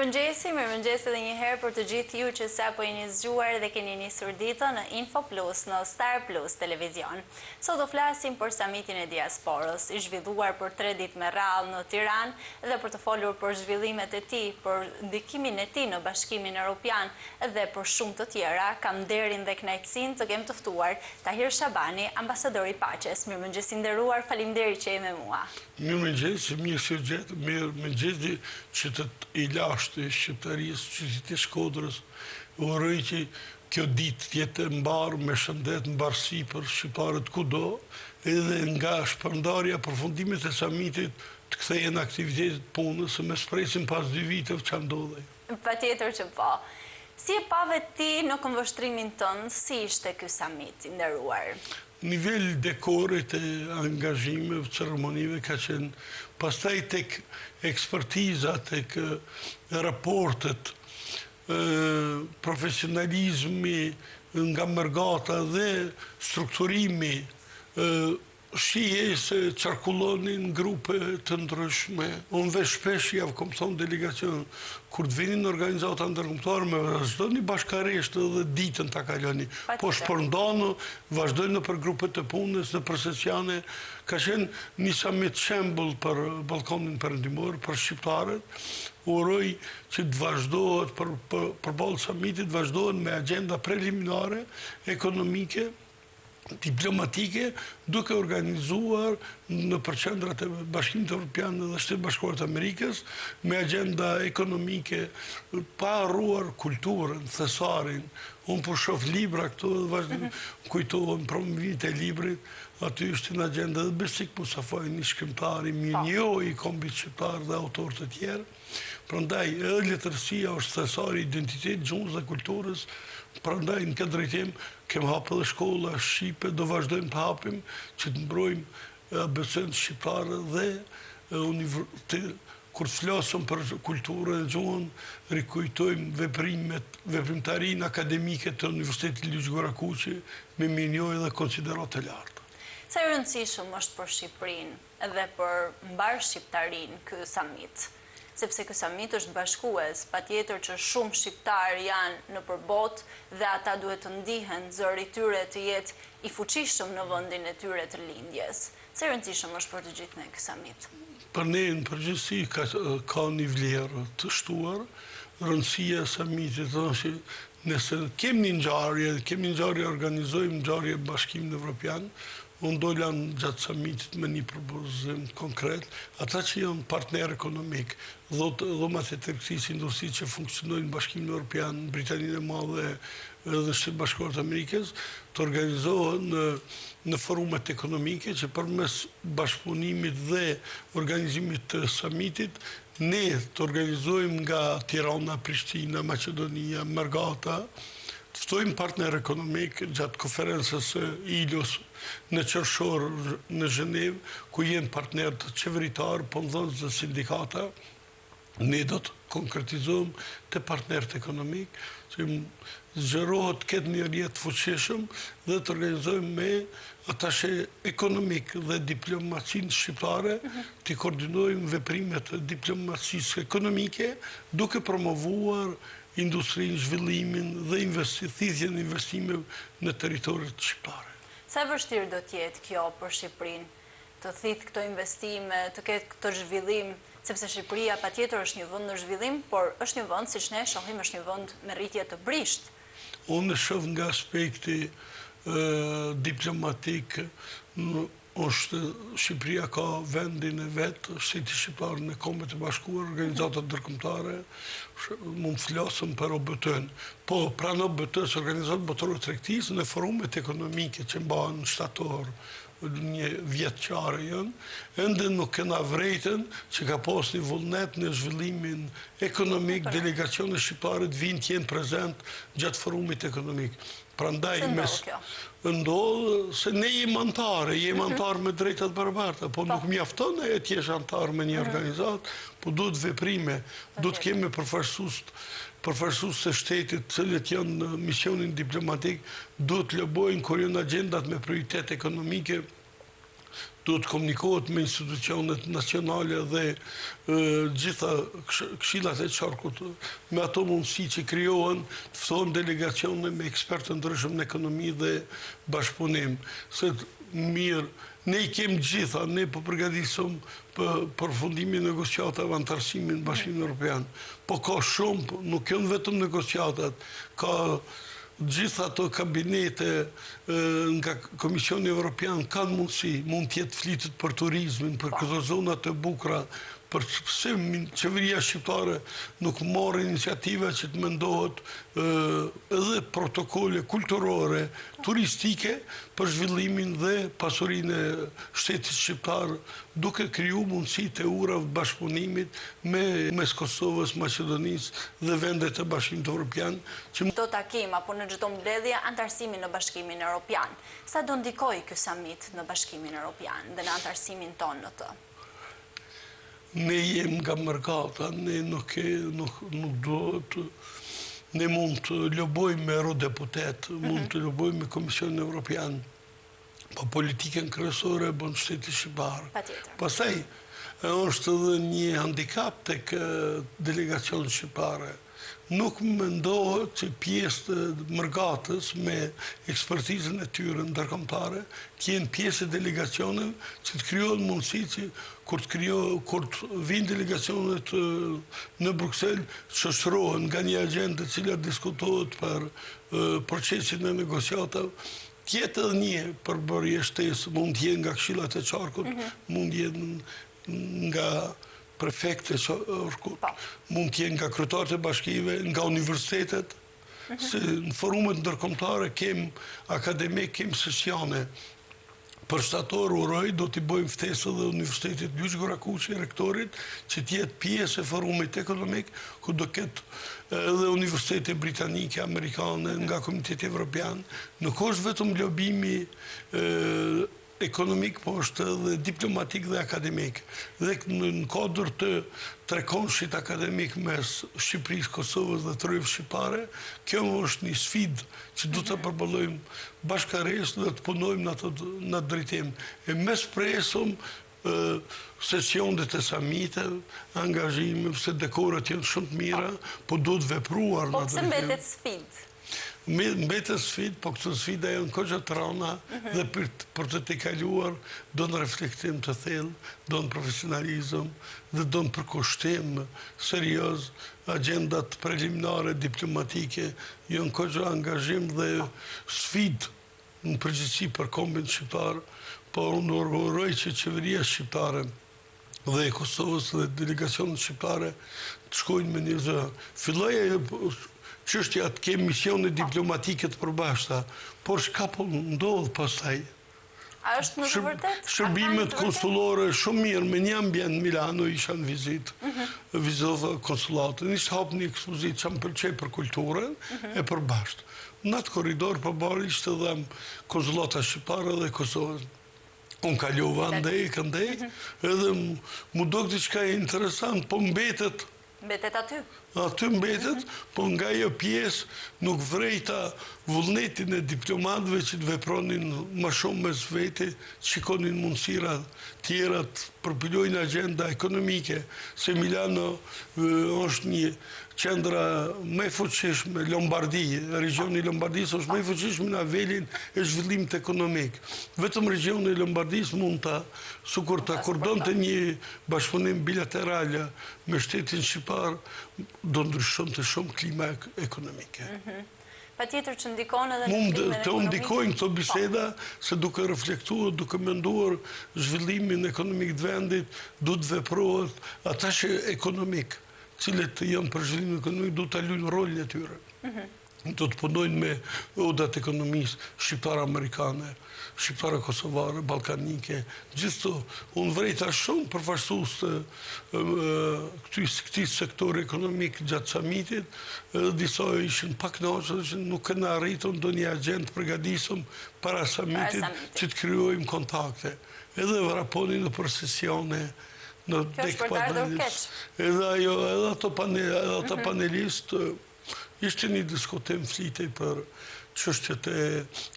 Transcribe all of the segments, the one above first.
Mirëmëngjesi, mirëmëngjes edhe një herë për të gjithë ju që sapo jeni zgjuar dhe keni nisur ditën në Info Plus, në Star Plus Televizion. Sot do flasim për samitin e diasporës, i zhvilluar për tre ditë me radhë në Tiranë dhe për të folur për zhvillimet e tij, për ndikimin e tij në Bashkimin Europian dhe për shumë të tjera, kam nderin dhe kënaqësinë të kem të ftuar Tahir Shabani, ambasador i paqes. Mirëmëngjes i nderuar, faleminderit që je me mua. Mirëmëngjes, mirë se ju gjeta, mirëmëngjes qytet i lashtë i shqiptarisë, qytetit të Shkodrës. Uroj që kjo ditë të jetë e mbarë, me shëndet, mbarësi për shqiptarët kudo, edhe nga shpërndarja, përfundimet e samitit të kthehen aktivitetet e punës, se mezi presim pas dy viteve ça ndodhi. Patjetër që po. Si e pave ti në këndvështrimin tënd, si ishte ky samit i nderuar? Nivel dekorit e angazhimeve, ceremonive ka qenë, pastaj tek ekspertiza, tek raportet, profesionalizmi nga mërgata dhe strukturimi Shihej se qarkullonin grupe të ndryshme. Unë veç shpesh jau kom thonë delegacionit, kur të vini në organizata ndërkombëtare, me vazhdoni bashkarisht edhe ditën ta kaloni. Po shpërndanu, vazhdoni nëpër grupet e punës, nëpër sesione. Ka qenë një samit shembull për Ballkanin Perëndimor, për shqiptarët. Uroj që të vazhdohet për, përballë samitit, të vazhdohet me agjenda preliminare, ekonomike, diplomatike duke organizuar nëpër qendrat e Bashkimit Evropian dhe Shtetet e Bashkuara të Amerikës me agjenda ekonomike pa harruar kulturën, thesarin. Unë po shoh libra këtu dhe vazhdim mhm. kujtohen promovimet e librit, aty ishte në agjenda edhe Besnik Mustafaj, një shkrimtar i mirënjohur i kombit shqiptar dhe autorë të tjerë. Prandaj edhe letërsia është thesari i identitetit, gjuhës dhe kulturës, prandaj në këtë drejtim kemi hapë edhe shkolla shqipe, do vazhdojmë të hapim që të mbrojmë abecenë shqiptare dhe të kur të flasim për kulturën e gjuhën, rikujtojmë veprimet, veprimtarinë akademike të Universitetit Luigj Gurakuqi me mirënjohje dhe konsideratë të lartë. Sa i rëndësishëm është për Shqipërinë dhe për mbarë shqiptarinë ky samit, sepse ky samit është bashkues, patjetër që shumë shqiptarë janë nëpër botë dhe ata duhet të ndihen, zëri i tyre të jetë i fuqishëm në vendin e tyre të lindjes. Sa i rëndësishëm është për të gjithë ne ky samit? Për ne në përgjithësi ka ka një vlerë të shtuar, rëndësia e samitit është që nëse kemi një ngjarje, kemi ngjarje, organizojmë ngjarje në Bashkimin Evropian, Unë dola gjatë samitit me një propozim konkret, ata që janë partnerë ekonomikë, dhomat e tregtisë, industritë që funksionojnë në Bashkimin Evropian, në Britaninë e Madhe dhe në Shtetet e Bashkuara të Amerikës, të organizohen në në forumet ekonomike që përmes bashkëpunimit dhe organizimit të samitit, ne të organizojmë nga Tirana, Prishtina, Maqedonia, Mërgata, Të ftojmë partnerë ekonomikë gjatë konferencës së ILO-s në qershor në Gjenevë, ku jenë partnerë të qeveritarë, punëdhënës dhe sindikata, ne do të konkretizojmë te partnerët ekonomikë, që zgjerohet të ketë një rrjet të fuqishëm dhe të organizojmë me atashe ekonomik dhe diplomacinë shqiptare, t'i koordinojmë veprimet e diplomacisë ekonomike, duke promovuar industrinë, zhvillimin dhe thithjen e investimeve në territoret shqiptare. Sa e vështirë do të jetë kjo për Shqipërinë, të thithë këto investime, të ketë këtë zhvillim, sepse Shqipëria patjetër është një vend në zhvillim, por është një vend, siç ne e shohim, është një vend me rritje të brishtë. Unë e shoh nga aspekti diplomatik, Është, Shqipëria ka vendin e vet, shteti shqiptar në Kombet e Bashkuara, organizatat ndërkombëtare, mund të flasim për OBT-në. Po, pranë OBT-së, Organizatës Botërore të Tregtisë, në forumet ekonomike që mbahen në shtator, një vjeçare janë, ende nuk kena vrejtën që ka pas një vullnet në zhvillimin ekonomik, delegacionet shqiptare të vijnë të jenë prezent gjatë forumit ekonomik. Prandaj Pse ndodh kjo? Ndodh se ne jemi anëtarë, jemi mhm. anëtarë me drejta të barabarta, po, po. nuk mjafton e të jesh anëtar me një mhm. organizatë, po duhet veprime, duhet të kemi përfaqësues përfaqësues të shtetit, të cilët janë në misionin diplomatik, duhet të lobojnë kur janë agjendat me prioritet ekonomike. Duhet të komunikohet me institucionet nacionale dhe gjitha këshillat e qarkut me ato mundësi që krijohen, të ftohen delegacione me ekspertë të ndryshëm në ekonomi dhe bashkëpunim. Se mirë, ne i kemë gjitha, ne po përgatisim për përfundimin e negociatave anëtarësimin në Bashkimin Europian. Po ka shumë, nuk janë vetëm negociatat, ka gjithë ato kabinete nga Komisioni Evropian kanë mundësi, mund të jetë flitet për turizmin, për këto zona të bukura, për pse qeveria shqiptare nuk marrë iniciativa që të mendohet edhe protokole kulturore, turistike për zhvillimin dhe pasurinë e shtetit shqiptar, duke kriju mundësi të urave të bashkëpunimit me mes Kosovës, Maqedonisë dhe vendet e Bashkimit Evropian që Çdo takim apo në çdo mbledhje anëtarësimi në Bashkimin Europian. Sa do ndikojë ky samit në Bashkimin Europian dhe në anëtarësimin tonë në të? Ne jem nga mërgata, ne nuk nuk nuk duhet ne mund të lobojmë me eurodeputetë, mund të lobojmë me Komisionin Evropian, po politikën kryesore e bën shteti shqiptar. Pastaj është edhe një handikap tek delegacionet shqiptare. Nuk mendohet që pjesë të mërgatës me ekspertizën e tyre ndërkombëtare të jenë pjesë e delegacioneve që të krijohen mundësi që kur të krijo, kur të vijnë delegacionet në Bruksel, shoqërohen nga një agjendë e cila diskutohet për procesin e negociatave, të jetë edhe një përbërje shtesë, mund të jenë nga këshillat e qarkut, mund të jenë nga prefektët e qarkut, po. mund të jenë nga kryetarët e bashkive, nga universitetet, mhm. se në forumet ndërkombëtare kem akademik, kem sesione. Për shtator uroj, do t'i bëjmë ftesë edhe Universitetit Luigj Gurakuqi, rektorit, që të jetë pjesë e forumit ekonomik, ku do ketë edhe universitete britanike, amerikane, mhm. nga Komuniteti Evropian. Nuk është vetëm lobimi ekonomik, po është edhe diplomatik dhe akademik. Dhe në kuadër të trekonshit akademik mes Shqipërisë, Kosovës dhe trojeve shqiptare, kjo është një sfidë që do të përballojmë bashkarisht dhe të punojmë në atë në drejtim. E mes presim sesionet e samiteve, angazhime, se dekoret janë shumë të mira, po duhet vepruar në atë drejtim. Po pse mbetet sfidë? Mbetet sfidë, po këto sfida janë goxha të rënda mhm. dhe për, për të tejkaluar don reflektim të thellë, don profesionalizëm dhe don përkushtim serioz, agjendat preliminare diplomatike janë goxha angazhim dhe sfidë në përgjithësi për kombin shqiptar, por unë uroj që qeveria shqiptare dhe e Kosovës dhe delegacionet shqiptare të shkojnë me një zë. Filloi ajo çështja të kemi misione diplomatike të përbashkëta, por çka po ndodh pastaj? A është në të vërtetë? Shërbimet konsullore shumë mirë, me një ambient në Milano isha në vizitë, mhm. vizitova konsullatën, ishte hapë një ekspozitë që më pëlqej për kulturën mhm. e përbashkët. Në atë korridor përballë ishte dhe konsullata shqiptare dhe Kosovës. Unë kalova andej, këndej, mhm. edhe m'u dok diçka interesant, po mbetet. Mbetet aty. Aty mbetet, mhm. po nga ajo pjesë nuk vrejta vullnetin e diplomatëve që të vepronin më shumë mes veti, të shikonin mundësira tjera, të përpilojnë agjenda ekonomike, se Milano është një qendra më e fuqishme, Lombardi, regjioni i Lombardisë është më i fuqishmi në nivelin e zhvillimit ekonomik. Vetëm regjioni i Lombardisë mund ta, sikur të akordonte një bashkëpunim bilateral me shtetin shqiptar, do ndryshonte shumë klima ekonomike. Mhm. Patjetër që ndikon edhe në klimën ekonomike. Të ndikojnë këto biseda, se duke reflektuar, duke menduar zhvillimin ekonomik të vendit, duhet të veprohet atashe ekonomik. cilët janë për zhvillimin ekonomik, duhet ta luajnë rolin e tyre. Mhm. Do të punojnë me odat e ekonomisë shqiptare-amerikane, shqiptare-kosovare, ballkanike, gjithë këto. Unë vrejta shumë përfaqësues të këtij këtij sektori ekonomik gjatë samitit, edhe disa ishin pakënaqur që nuk kena arritur ndonjë agjendë të përgatitur para samitit që të krijojmë kontakte. Edhe vraponin nëpër sesione, Në Kjo është për të ardhur keq. Edhe ajo, edhe ato panel, edhe ata mhm. panelistë ishte një diskutim flitej për çështjet e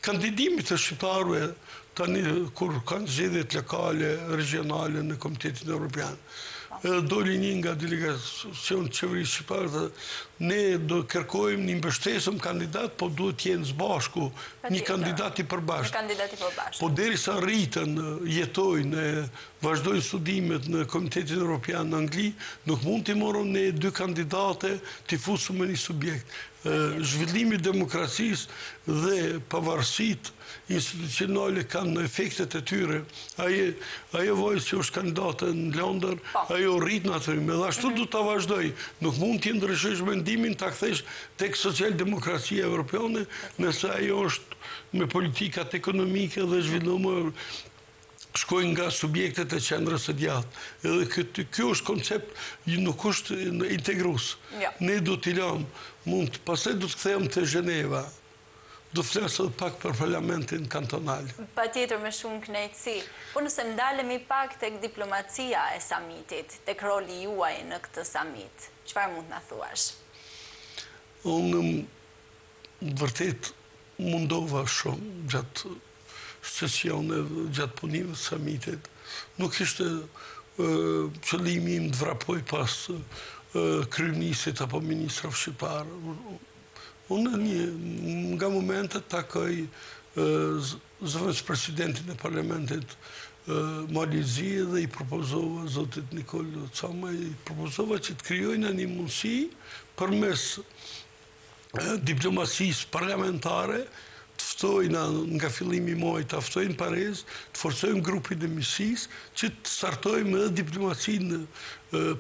kandidimit të shqiptarëve tani kur kanë zgjedhjet lokale, regionale në Komitetin Evropian. Edhe doli një nga delegacioni i qeverisë shqiptare dhe ne do kërkojmë një mbështesim kandidat, po duhet të jenë së bashku një kandidat i përbashkët. Një kandidat i përbashkët. Po derisa rriten, jetojnë, vazhdojnë studimet në Komitetin Evropian në Angli, nuk mund t'i marrim ne dy kandidate t'i fusim në një subjekt. Zhvillimi i demokracisë dhe pavarësitë institucionale kanë efektet e tyre. Ajo vajzë që është kandidate në Londër, po. ajo rrit në atë rrymë, edhe ashtu mhm. do ta vazhdojë. Nuk mund t'i ndryshosh mendimin ta kthesh tek socialdemokracia evropiane, nëse ajo është me politikat ekonomike dhe zhvillimore shkojnë nga subjektet e qendrës së djathtë. Edhe këtë, kjo është koncept, nuk është integrues. Ne do t'i lamë, mund të, pastaj do të kthehem te Gjeneva. Do flas edhe pak për parlamentin kantonal. Patjetër me shumë kënaqësi. Po nëse ndalemi pak tek diplomacia e samitit, tek roli juaj në këtë samit, çfarë mund të na thuash? Unë vërtet mundova shumë gjatë sesioneve, gjatë punimeve të samitit. Nuk ishte qëllimi im të vrapoj pas kryeministrit apo ministrave shqiptarë. Unë një nga momentet takoj zëvendëspresidentin e parlamentit Malit të Zi dhe i propozova zotit Nikolla Camaj, i propozova që të krijojnë një mundësi përmes diplomacisë parlamentare të ftojnë nga fillimi i majit, ta ftojnë në Paris, të forcojmë grupin e miqësisë, që të startojmë edhe diplomacinë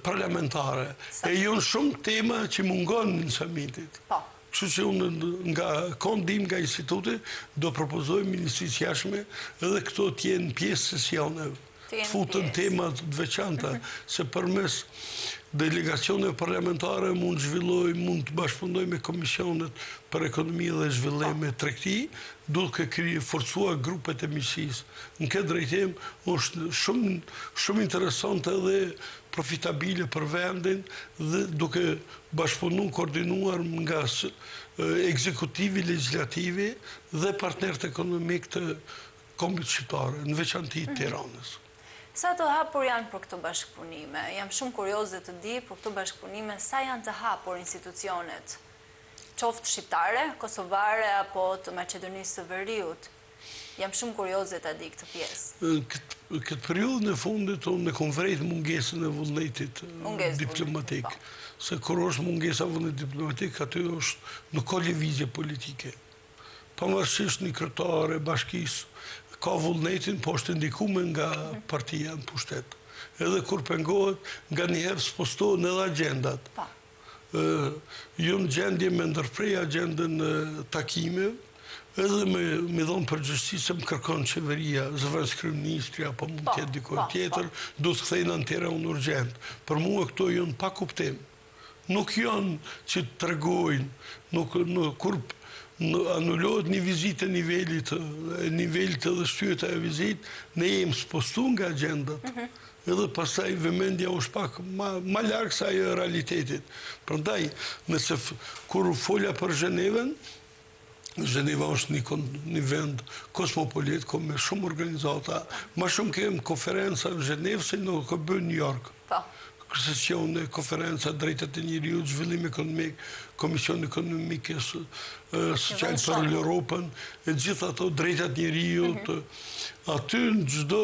parlamentare. E janë shumë tema që mungon në samitit. Po. Kështu që unë nga kondi im nga instituti, do propozoj Ministrisë së Jashtme edhe këto të jenë pjesë sesioneve. Të futen tema të veçanta, mhm. se përmes delegacioneve parlamentare mund të zhvilloj, mund të bashkëpunoj me komisionet për ekonomi dhe zhvillim e tregti, duke kriju forcuar grupet e miqësisë. Në këtë drejtim është shumë shumë interesante dhe profitabile për vendin dhe duke bashkëpunu koordinuar nga ekzekutivi, legjislativi dhe partnerët ekonomikë të kombit shqiptar, në veçanti mhm. Tiranës. Sa të hapur janë për këto bashkëpunime? Jam shumë kurioze të di për këto bashkëpunime sa janë të hapur institucionet, qoftë shqiptare, kosovare apo të Maqedonisë së Veriut. Jam shumë kurioze ta di këtë pjesë. Këtë periudhën e fundit unë e kom vrejt mungesën e vullnetit diplomatik. Po. Se kur është mungesa e vullnetit diplomatik, aty është nuk ka lëvizje politike. Pavarësisht një kryetare e bashkisë ka vullnetin, po është e ndikume nga partia në pushtet. Edhe kur pengohet, nganjëherë spostohen edhe agjendat. Po. Jo në gjendje me ndërpre agjendën e takimeve, edhe me, me dhonë përgjegjësi se më kërkon qeveria, zëvendëskryeministri, apo mund të jetë dikush po, tjetër, po. do të kthejnë në Tiranë urgjent. Për mua këto janë pa kuptim. Nuk janë që të tregojnë, nuk, nuk, kur anulohet një vizitë e nivelit, e nivelit edhe shtyhet ajo vizitë, ne jemi spostu nga agjendat. Mhm. Edhe pastaj vëmendja është pak ma, ma larg se ajo e realitetit. Prandaj, nëse kur fola për Gjenevën, Gjeneva është një, një vend kosmopolit, ka me shumë organizata. Ma shumë kem konferenca në Gjenevë se në OKB në New York. Po. Sesione, konferenca, drejtat e njeriut, zhvillim ekonomik, komision ekonomik e social për Europën, e gjithë ato drejtat e njeriut, mhm. aty në çdo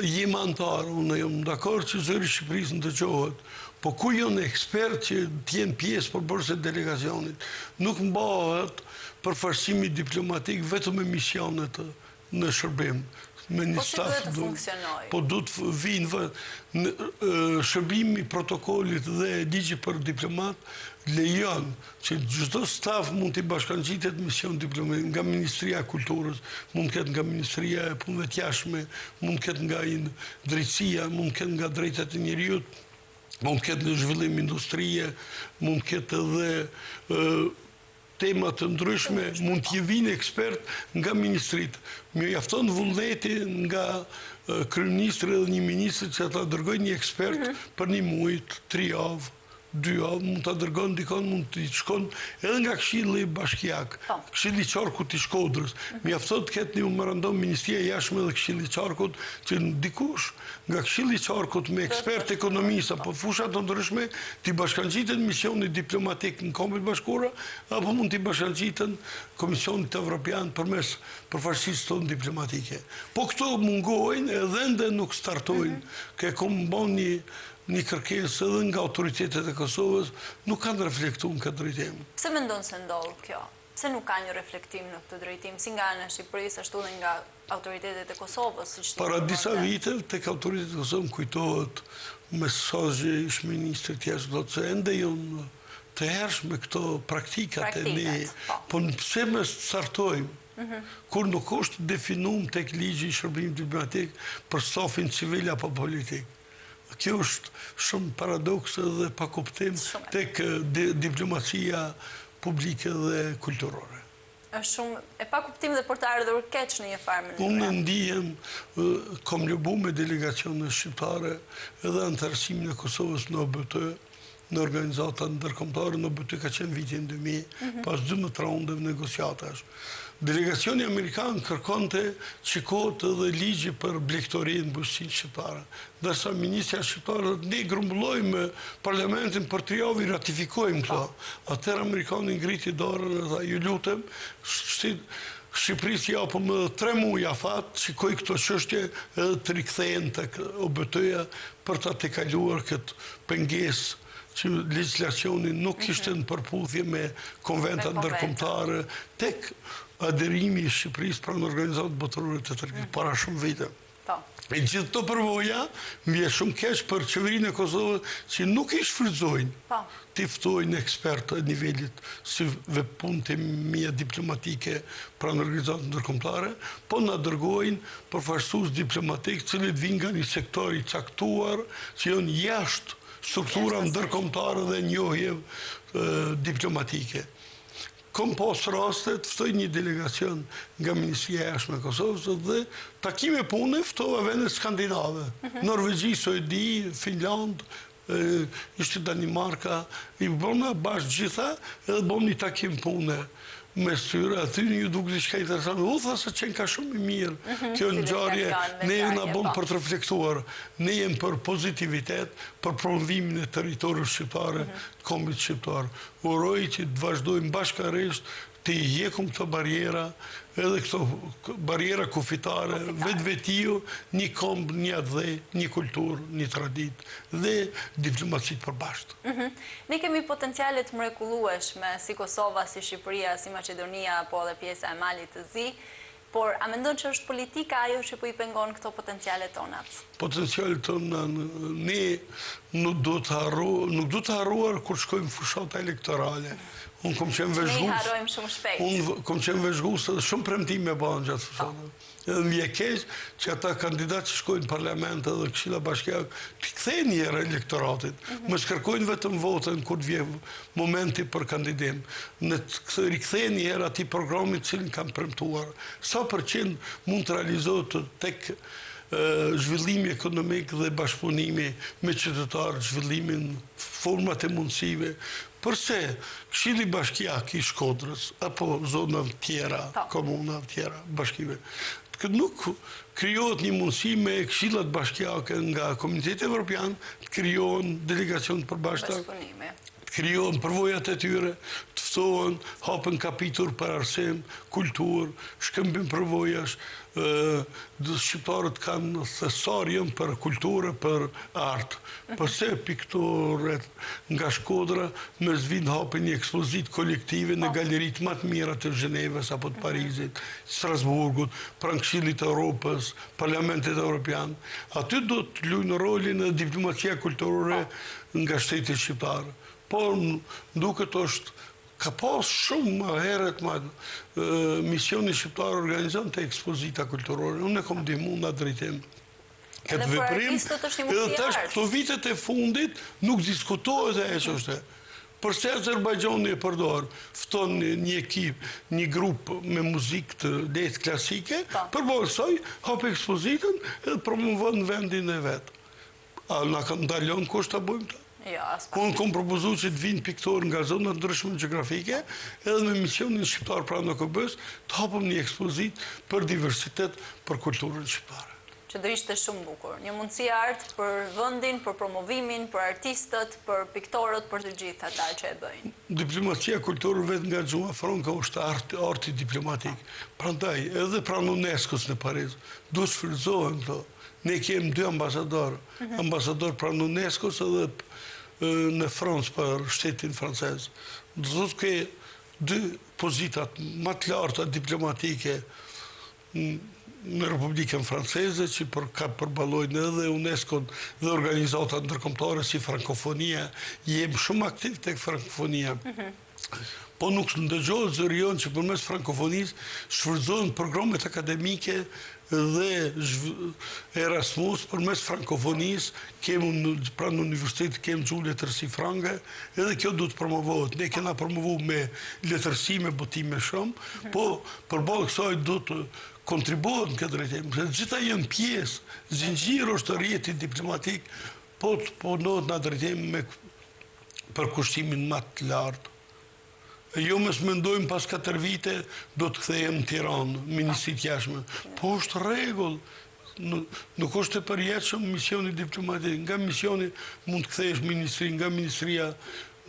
jemi anëtar, unë jam dakord që zëri i Shqipërisë ndëgjohet, Po ku janë ekspertë që të jenë pjesë përbërëse e delegacionit? Nuk mbahet përfaqësimi diplomatik vetëm me misionet në shërbim, me një po staf. Si duhet të funksionojë? Po duhet të vinë shërbimi i protokollit dhe ligji për diplomat lejon që çdo staf mund t'i bashkangjitet mision diplomatik nga Ministria e Kulturës, mund të ketë nga Ministria e Punëve të Jashtme, mund të ketë nga drejtësia, mund të ketë nga drejtat e njeriut, mund të ketë në zhvillim industrie, mund të ketë edhe tema të ndryshme, mund të vijnë ekspertë nga ministritë. Mjafton vullneti nga kryeministri edhe një ministri që ata dërgojnë një ekspert mhm. për një muaj, tri javë. Dy javë, mund ta dërgon dikon, mund të shkon edhe nga Këshilli Bashkiak, po. Këshilli i Qarkut të Shkodrës. Mhm. Mjafton të ketë një memorandum Ministria e Jashtme dhe Këshilli i Qarkut që dikush nga Këshilli i Qarkut me ekspertë të ekonomisë apo fusha të ndryshme t'i bashkangjiten misionit diplomatik në Kombet e Bashkuara apo mund t'i bashkangjiten Komisionit Evropian përmes përfaqësisë tonë diplomatike. Po këto mungojnë edhe ende nuk startojnë. Mhm. Ke kom bo një Një kërkesë edhe nga autoritetet e Kosovës nuk kanë reflektu në këtë drejtim. Pse mendon se ndodh kjo? Pse nuk ka një reflektim në këtë drejtim, si nga ana e Shqipërisë, ashtu dhe nga autoritetet e Kosovës, siç ti Para disa viteve, tek autoritetet e Kosovës më kujtohet mesazhi i ish-ministrit të Jashtëm, thotë se ende janë të hershme këto praktikat e ne, po. Po pse mos të startojmë? Mhm. Kur nuk është definum tek ligji i shërbimit diplomatik për stafin civil apo politik. Kjo është shumë paradoks dhe pakuptim tek diplomacia publike dhe kulturore. Është shumë e pakuptim dhe për të ardhur keq në një farë mënyre. Unë ndihem, kom lobu me delegacione shqiptare edhe anëtarësimin e Kosovës në OBT, në organizata ndërkombëtare në OBT ka qenë vitin 2000, mhm. pas 12 raundeve negociatash. Delegacioni amerikan kërkonte të shikohet edhe ligji për blegtorinë, bujqësinë shqiptare. Ndërsa ministrja shqiptare thotë ne grumbullojmë parlamentin për tri javë i ratifikojmë këto. Po. Atëherë amerikani ngriti dorën dhe tha ju lutem, Shqipërisë i japëm edhe tre muaj afat, të shikojë këto çështje edhe të rikthehen tek OBT-ja për ta tejkaluar këtë pengesë që legjislacioni nuk mhm. ishte në përputhje me konventat ndërkombëtare tek aderimi i Shqipërisë pranë Organizatës Botërore të Tregtisë mhm. para shumë vite. Po. E gjithë këto përvoja, më vjen shumë keq për qeverinë e Kosovës që nuk i shfrytëzojnë. Po. T'i ftojnë ekspertë të nivelit si dhe punët e mia diplomatike pranë organizatës ndërkombëtare, po na dërgojnë përfaqësues diplomatik të cilët vijnë nga një sektor i caktuar që janë jashtë struktura ndërkombëtare dhe njohjeve diplomatike. Kom pas raste të ftoj një delegacion nga Ministria e Jashtme e Kosovës dhe takime pune ftova vendet skandinave, mhm. Norvegji, Suedi, Finlandë, ishte Danimarka, i bona bashkë gjitha edhe bon një takim pune mes tyre, aty iu duk diçka interesante, u tha se qenka shumë i mirë, mhm, kjo ngjarje, ne na bon po. për të reflektuar, ne jem për pozitivitet, për promovimin e territoreve shqiptare, mhm. të kombit shqiptar. Uroj që të vazhdojmë bashkarisht t'i hjekum këto barriera, edhe këto barriera kufitare, vetvetiu, një komb, një atdhe, një kulturë, një traditë dhe diplomaci të përbashkët. Mhm. Ne kemi potenciale të mrekullueshme, si Kosova, si Shqipëria, si Maqedonia, apo edhe pjesa e Malit të Zi, Por, a mendon që është politika ajo që po i pengon këto potenciale tonat? Potencialet tona, ne nuk duhet të harru, nuk duhet të harruar kur shkojmë fushata elektorale. Unë kom qenë vëzhgues. Ne i harrojmë shumë shpejt. Unë kom qenë vëzhgues edhe shumë premtime bëhen gjatë fushatave. Po. Edhe më vjen keq që ata kandidatë që shkojnë në parlament edhe këshilla bashkiak t'i kthehen një herë elektoratit. Mhm. Mos kërkojnë vetëm votën kur të vjen momenti për kandidim. Le të rikthehen një herë atij programi të cilin kanë premtuar. Sa përqind mund të realizohet tek zhvillimi ekonomik dhe bashkëpunimi me qytetarët, zhvillimin, format e mundësive. Përse Këshilli Bashkiak i Shkodrës apo zonave tjera, po. komunave tjera, bashkive, nuk krijohet një mundësi me këshillat bashkiake nga Komuniteti Evropian të krijohen delegacione të përbashkëta, të krijohen përvojat e tyre, të ftohen, hapen kapituj për arsim, kulturë, shkëmbim përvojash, shqiptarët kanë thesar janë për kulturë, për art. Mhm. Përse piktorët nga Shkodra mos vijnë hapin një ekspozitë kolektive në po. galeritë më të mira të Gjenevës apo të mhm. Parizit, Strasburgut, pranë Këshillit të Europës, Parlamentit Europian. Aty do të luajnë rolin e diplomacia kulturore po. nga shteti shqiptar. Por, duket është Ka pas shumë më herët ma misioni shqiptar organizonte ekspozita kulturore. Unë e kom ndihmu në atë drejtim. Këtë veprim, edhe tash këto vitet e fundit nuk diskutohet ajo çështje. Përse Azerbajxhani e përdor, fton një ekip, një grup me muzikë të lehtë klasike, po. përballë saj, hap ekspozitën edhe promovon vendin e vet. A na ka ndalon kush ta bëjmë këtë? Jo, aspak. Unë kom propozu që të vinë piktorë nga zona të ndryshme gjeografike, edhe me misionin shqiptar pranë OKB-së, të hapëm një ekspozitë për diversitet për kulturën shqiptare. Që do ishte shumë bukur. Një mundësi e artë për vendin, për promovimin, për artistët, për piktorët, për të gjithë ata që e bëjnë. Diplomacia kulturore vetë nga gjuha franke është art, arti diplomatik. Prandaj, edhe pranë UNESCO-s në Paris, duhet shfrytëzohen këto. Ne kemi dy ambasadorë, mhm. ambasador pranë UNESCO-s edhe në Francë për shtetin francez. Do të thotë ke dy pozitat më të larta diplomatike në Republikën Franceze që për ka përballojnë edhe UNESCO dhe organizatat ndërkombëtare si Frankofonia, jemi shumë aktiv tek Frankofonia. Mhm. Po nuk ndëgjohet zëri jonë që përmes Frankofonisë shfrytëzohen programet akademike dhe Erasmus përmes Frankofonisë kemi pranë universitetit kemi gjuhë letërsi frange edhe kjo duhet të promovohet. Ne kena promovu me letërsi, me botime shumë, mhm. po Përballë kësaj duhet të kontribuohet në këtë drejtim, se të gjitha janë pjesë, zinxhir është rrjeti diplomatik, po të punohet në drejtim me përkushtimin më të lartë. E jo mos mendojmë pas 4 vite do të kthehem në Tiranë, Ministri të Jashtme. Po është rregull, nuk është e përjetshëm misioni diplomatik. Nga misioni mund të kthehesh ministri, nga ministria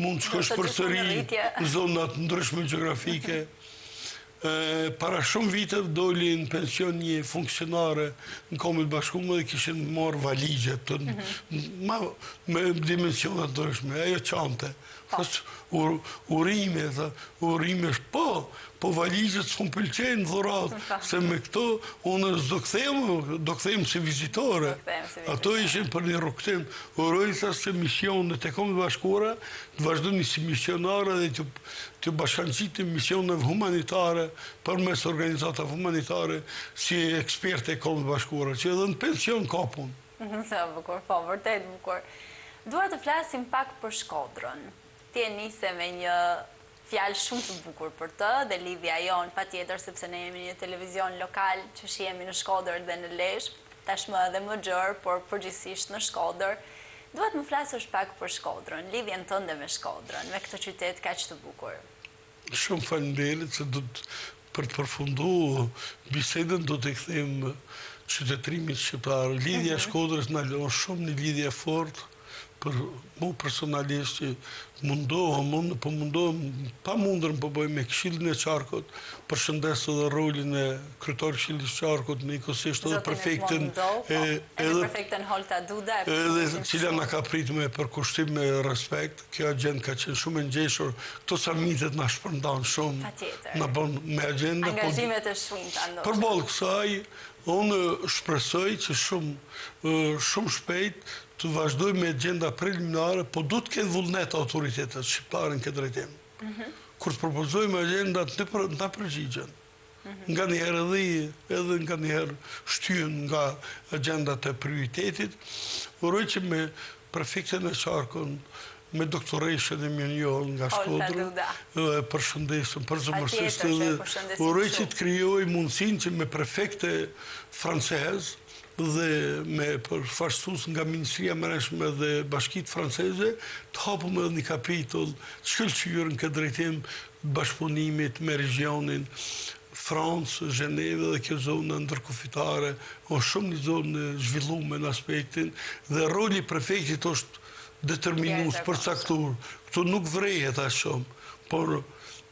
mund të shkosh përsëri në zona të ndryshme gjeografike. Para shumë viteve doli në pension një funksionare në Kombet e Bashkume dhe kishin marrë valixhe të mhm. me dimensione të ndryshme. Ajo qante. Po. Urime, tha, urime është po, po valixhet s'më pëlqejnë dhuratë, po. se me këto unë s'do kthehem, do kthehem si vizitore. Ato ishin për një rrugëtim. Uroj tha se misionet e Kombeve të Bashkuara të vazhdoni si misionare dhe të Të bashkangjitni misioneve humanitare përmes organizatave humanitare si eksperte e Kombeve të Bashkuara, që edhe në pension ka punë. Sa bukur, po, vërtet bukur. Dua të flasim pak për Shkodrën. Ti e nise me një fjalë shumë të bukur për të dhe lidhja jonë patjetër sepse ne jemi një televizion lokal që shihemi në Shkodër dhe në Lezhë, tashmë edhe më gjerë, por përgjithësisht në Shkodër. Dua të më flasësh pak për Shkodrën, lidhjen tënde me Shkodrën, me këtë qytet kaq të bukur. Shumë faleminderit se do të për të përfundu bisedën do t'i kthehem qytetërimit shqiptar. Lidhja e mhm. Shkodrës na lë shumë një lidhje e fortë për mu personalisht që mundohem, unë po mundohem, pamundurën po bëj me këshillin e qarkut, përshëndes edhe rolin e kryetarit këshillit të qarkut, njëkohësisht edhe prefektin, po, edhe prefekten Holta Duda, edhe cila na ka prit me përkushtim me respekt, kjo agjendë ka qenë shumë e ngjeshur, këto samitet na shpërndan shumë, na bën me agjenda, po angazhimet e shumta ndoshta. Përballë kësaj, unë shpresoj që shumë shumë shpejt të vazhdojmë me agjenda preliminare, po duhet të kenë vullnet autoritetet shqiptare në këtë drejtim. Mhm. Kur të propozojmë agjendat, të na përgjigjen. Mhm. Nganjëherë edhe, edhe nganjëherë shtyhen nga agjendat e prioritetit. Uroj që me prefektin e qarkut, me doktoreshën e mirënjohur nga Shkodra, e përshëndesim përzemërsisht edhe uroj që të krijojmë mundësinë që me prefekte francez, dhe me përfaqësues nga Ministria e Brendshme dhe bashkitë franceze, të hapim edhe një kapitull të shkëlqyer në këtë drejtim të bashkëpunimit me regjionin Francë, Gjenevë dhe kjo zonë ndërkufitare është shumë një zonë e zhvillume në aspektin dhe roli i prefektit është determinues, përcaktuar. Këtu nuk vërehet aq shumë, por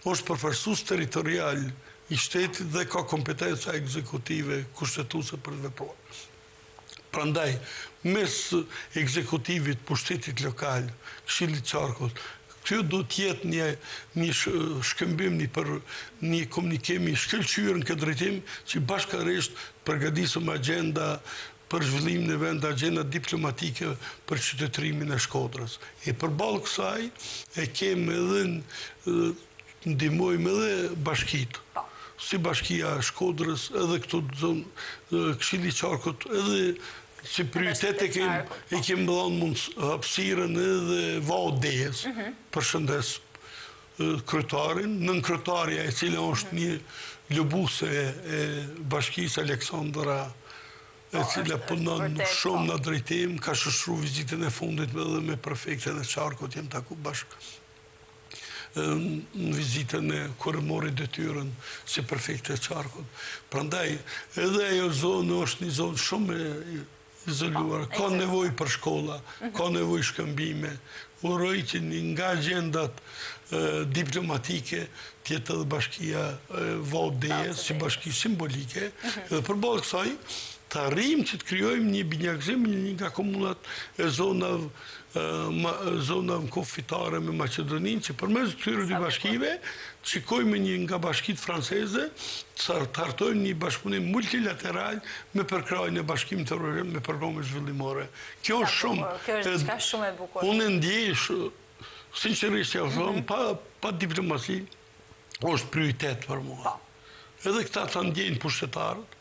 është përfaqësues territorial i shtetit dhe ka kompetenca ekzekutive kushtetuese për të vepruar. Prandaj, mes ekzekutivit, pushtetit lokal, Këshillit të Qarkut, kjo duhet të jetë një një shkëmbim, një për një komunikim i shkëlqyer në këtë drejtim që bashkërisht të përgatisim agjenda për zhvillimin e vendit, agjenda diplomatike për qytetërimin e Shkodrës. E përballë kësaj e kemi edhe Ndihmojmë edhe bashkitë, po. si bashkia e Shkodrës, edhe këtu zonë, Këshilli i Qarkut, edhe si prioritet e kemi po. i kemi dhënë mund hapësirën edhe Vaut Dejës. Mhm. Përshëndes kryetarin, nënkryetarja e cila është mhm. një lobuse e bashkisë Aleksandra. E cila punon shumë në drejtim, ka shoqëru vizitën e fundit edhe me prefektin e qarkut, jem taku bashkë në vizitën e kur e mori detyrën si prefekte e qarkut. Prandaj, edhe ajo zonë është një zonë shumë e izoluar, po, ka nevojë për shkolla, mhm. ka nevojë shkëmbime, uroj që një nga agjendat diplomatike të jetë edhe bashkia Vau i Dejës, si bashki simbolike, mhm. dhe përballë kësaj, të arrijmë që të krijojmë një binjakëzim një nga komunat e zonave zonave kufitare me Maqedoninë, që përmes këtyre dy bashkive, të shikojmë një nga bashkitë franceze, të hartojmë një bashkëpunim multilateral me përkrahjen e Bashkimit Evropian me programe zhvillimore. Kjo është shumë... Kjo është diçka shumë e bukur. Unë e ndjej, sinqerisht jua them, mhm. pa, pa diplomaci, është prioritet për mua. Po. Edhe këta ta ndjejnë pushtetarët,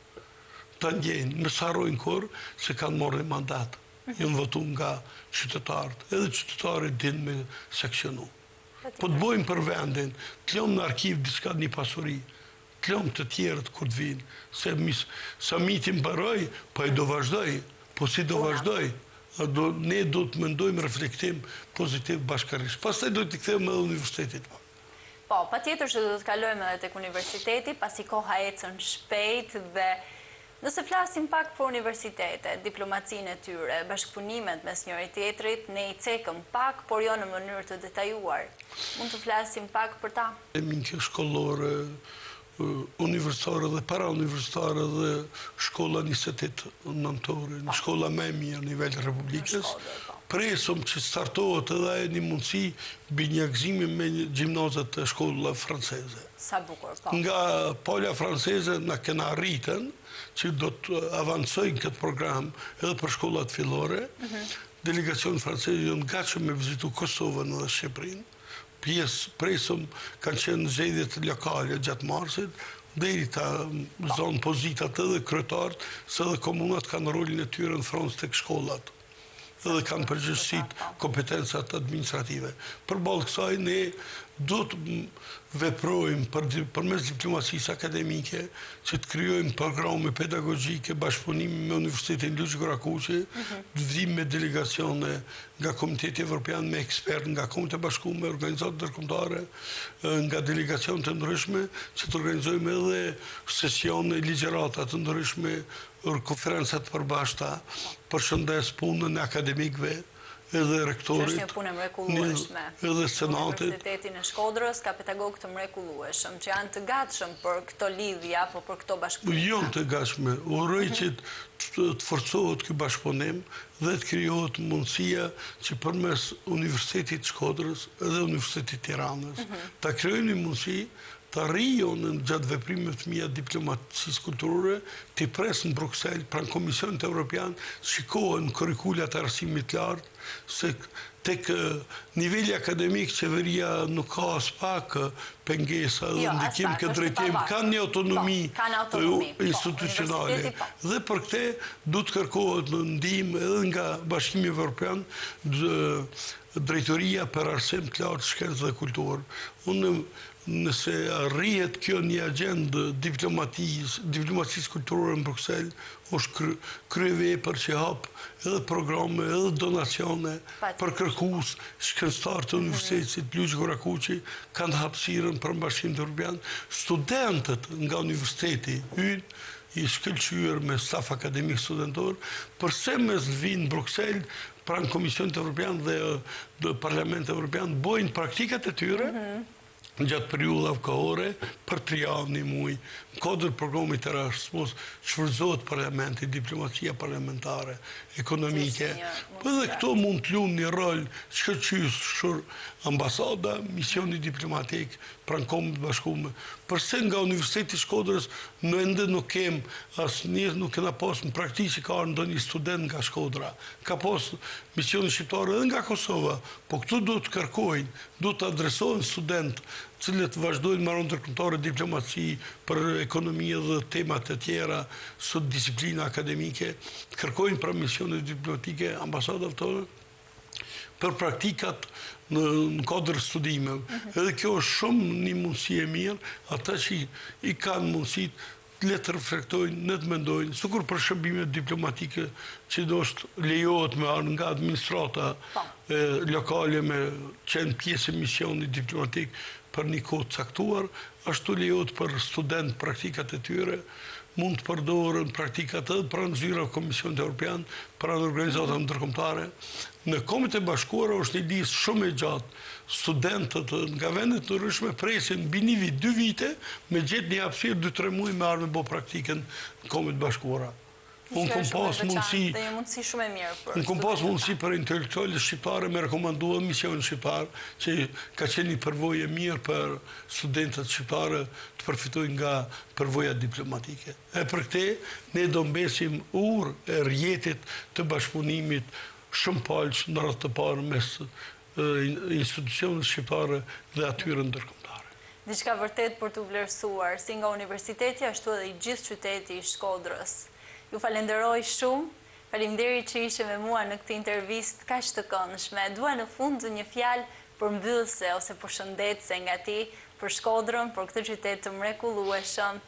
ta ndjejnë, mos harrojnë kurrë se kanë marrë një mandat. Mhm. Janë votu nga qytetarët, edhe qytetarët din me sanksionu. Po të bojmë për vendin, të lëmë në arkiv diçka një pasuri, të lëmë të tjerët kur të vinë, se samiti mbaroi, po ai do vazhdoj, po si do vazhdoj, ne do të mendojmë reflektim pozitiv bashkërisht. Pastaj do t'i kthehemi edhe universitetit. Po, patjetër që do të kalojmë edhe tek universiteti, pasi koha ecën shpejt dhe nëse flasim pak për universitete, diplomacinë e tyre, bashkëpunimet mes njëri-tjetrit, ne i cekëm pak, por jo në mënyrë të detajuar. Mund të flasim pak për ta? Akademike, shkollore, universitare dhe parauniversitare dhe shkolla 28 nëntori, një shkolla më e mirë në nivel Republikës, po. Presëm që startohet edhe ajo një mundësi binjakëzimi me gjimnazet e shkolla franceze. Sa bukur, po. Nga pala franceze na kena arritën që do të avancojnë këtë program edhe për shkollat fillore. Mhm. Delegacioni francez janë gatshëm me vizitu Kosovën dhe Shqipërinë. Pjesë, presëm, kanë qenë zgjedhjet lokale gjatë marsit, deri ta zonë pozitat edhe kryetarët, se edhe komunat kanë rolin e tyre në Francë tek shkollat edhe kanë përgjegjësitë, kompetencat administrative. Përballë kësaj, ne do të veprojmë përmes diplomacisë akademike, që të krijojmë programe pedagogjike, bashkëpunimi me Universitetin Luigj Gurakuqi, mhm. të vijmë me delegacione nga Komiteti Evropian me ekspertë nga Kombet e Bashkume, organizata ndërkombëtare, nga delegacione të ndryshme, që të organizojmë edhe sesione, ligjërata të ndryshme, konferenca të përbashkëta, përshëndes punën e akademikëve, edhe rektorit. Që është një punë e mrekullueshme. Edhe senatit. Në Universitetin e Shkodrës ka pedagogë të mrekullueshëm, që janë të gatshëm për këto lidhje apo për këto bashkëpunime. Janë të gatshme. Uroj që të forcohet ky bashkëpunim dhe të krijohet mundësia që përmes Universitetit të Shkodrës edhe Universitetit të Tiranës mhm. ta krijojmë një mundësi të arrij unë gjatë veprimeve të mia diplomacisë kulturore, t'i pres në Bruksel, pranë Komisionit Evropian, shikohen kurrikulat e arsimit të lartë, se tek niveli akademik qeveria nuk ka aspak pengesa dhe jo, ndikim këtë drejtim, kanë një autonomi po, institucionale. Dhe për këte duhet të kërkohet në ndihmë edhe nga Bashkimi Evropian, Drejtoria për Arsim të Lartë, Shkencë dhe Kulturë. Unë nëse arrihet kjo një agjendë diplomacisë kulturore në Bruksel, është kryevepër që hap edhe programe, edhe donacione për kërkues, shkencëtarë të Universitetit Luigj Gurakuqi kanë hapësirën pranë Bashkimit Evropian, studentët nga universiteti ynë i shkëlqyer me staf akademik studentor, përse mos vijnë në Bruksel pranë Komisionit Evropian dhe Parlamentit Evropian, bojnë praktikat e tyre, mhm. gjatë periudhave kohore për tri javë, një muaj, në kuadër programit Erasmus, shfrytëzohet parlamenti, diplomacia parlamentare, ekonomike, po edhe këto mund të luajnë një rol shkëlqyes ambasada, misioni diplomatik, pranë Kombeve të Bashkume. Përse nga Universiteti i Shkodrës ne ende nuk kem asnjë, nuk kena pas në praktikë që ka ardhur ndonjë student nga Shkodra. Ka pas misione shqiptare edhe nga Kosova, po këtu duhet të kërkojnë, duhet të adresohen studentë, të cilët vazhdojnë marrëdhënie ndërkombëtare, diplomaci, për ekonomi dhe tema të tjera, sot disiplina akademike, të kërkojnë pranë misioneve diplomatike, ambasadave tona, për praktikat në në kuadër studimeve. Mhm. Edhe kjo është shumë një mundësi e mirë, ata që i kanë mundësitë. Le të reflektojnë, le të mendojnë, sikur për shërbimet diplomatike që ndoshta lejohet me ardhë nga administrata po. lokale me qenë pjesë e misionit diplomatik për një kohë të caktuar, ashtu lejohet për studentë praktikat e tyre, mund të përdoren praktikat edhe pranë zyrave Komisionit Europian, pranë organizatave ndërkombëtare. Në Kombet e Bashkuara është një listë shumë e gjatë Studentët nga vende të ndryshme presin mbi një vit, dy vite, me gjetë një hapësirë dy tre muaj me ardhë me bo praktikën në Kombet e Bashkuara. Unë kom pas mundësi, unë kom pas mundësi për intelektualët shqiptare me rekomandu edhe misionin shqiptar, që ka qenë një përvojë e mirë për studentët shqiptare të përfitojnë nga përvoja diplomatike. E për këte, ne do mbesim urë e rrjetit të bashkëpunimit shumëpalësh në radhë të parë mes institucioneve shqiptare dhe atyre ndërkombëtare. Diçka vërtet për t'u vlerësuar, si nga universiteti ashtu edhe i gjithë qyteti i Shkodrës. Ju falenderoj shumë, faleminderit që ishe me mua në këtë intervistë kaq të këndshme. Dua në fund një fjalë përmbyllëse ose përshëndetëse nga ti për Shkodrën, për këtë qytet të mrekullueshëm,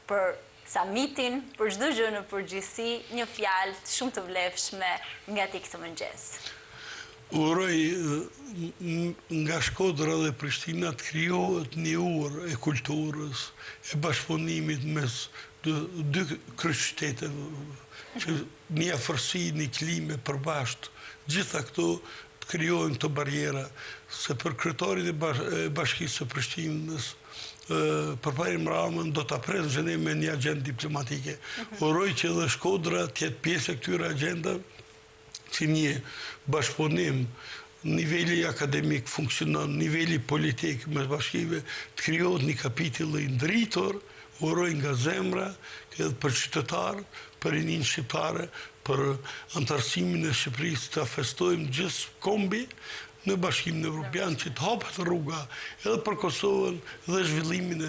për samitin, për çdo gjë në përgjithësi, një fjalë shumë të vlefshme nga ti këtë mëngjes. Uroj nga Shkodra dhe Prishtina të krijohet një urë e kulturës, e bashkëpunimit mes dy kryeqyteteve, që një afërsi, një klimë e përbashkët, gjitha këto të krijohen këto barriera, se për kryetarin e Bashkisë së Prishtinës, Përparim Ramën do ta pres në Gjenevë me një agjendë diplomatike. Mhm. Uroj që edhe Shkodra të jetë pjesë e këtyre agjendave, si një bashkëpunim niveli akademik funksionon, niveli politik mes bashkive, të krijohet një kapitull i ndritur, uroj nga zemra, edhe për qytetarët, për rininë shqiptare, për anëtarësimin e Shqipërisë, të festojmë gjithë kombi, në Bashkimin Evropian që të hapet rruga edhe për Kosovën dhe zhvillimin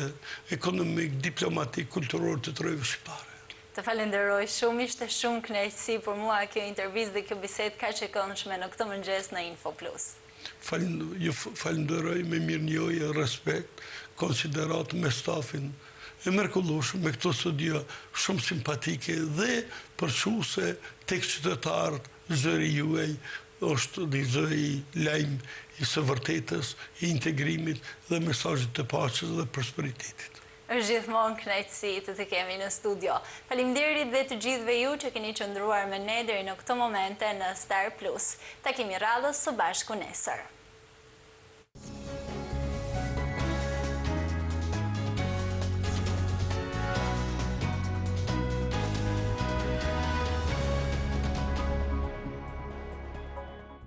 ekonomik, diplomatik, kulturor të trojeve shqiptare. Të falenderoj shumë, ishte shumë kënaqësi për mua kjo intervistë dhe kjo bisedë kaq e këndshme në këtë mëngjes në Info Plus. Ju falenderoj me mirënjohje, respekt, konsideratë me stafin e mrekullueshëm, me këto studio shumë simpatike dhe përçuese tek qytetarët, zëri juaj Është një zë i lajm i së vërtetës, i integrimit dhe mesazhit të paqes dhe prosperitetit. Është gjithmonë kënaqësi të të kemi në studio. Faleminderit dhe të gjithëve ju që keni qëndruar me ne deri në këto momente në Star Plus. Takimi i radhës së bashku nesër.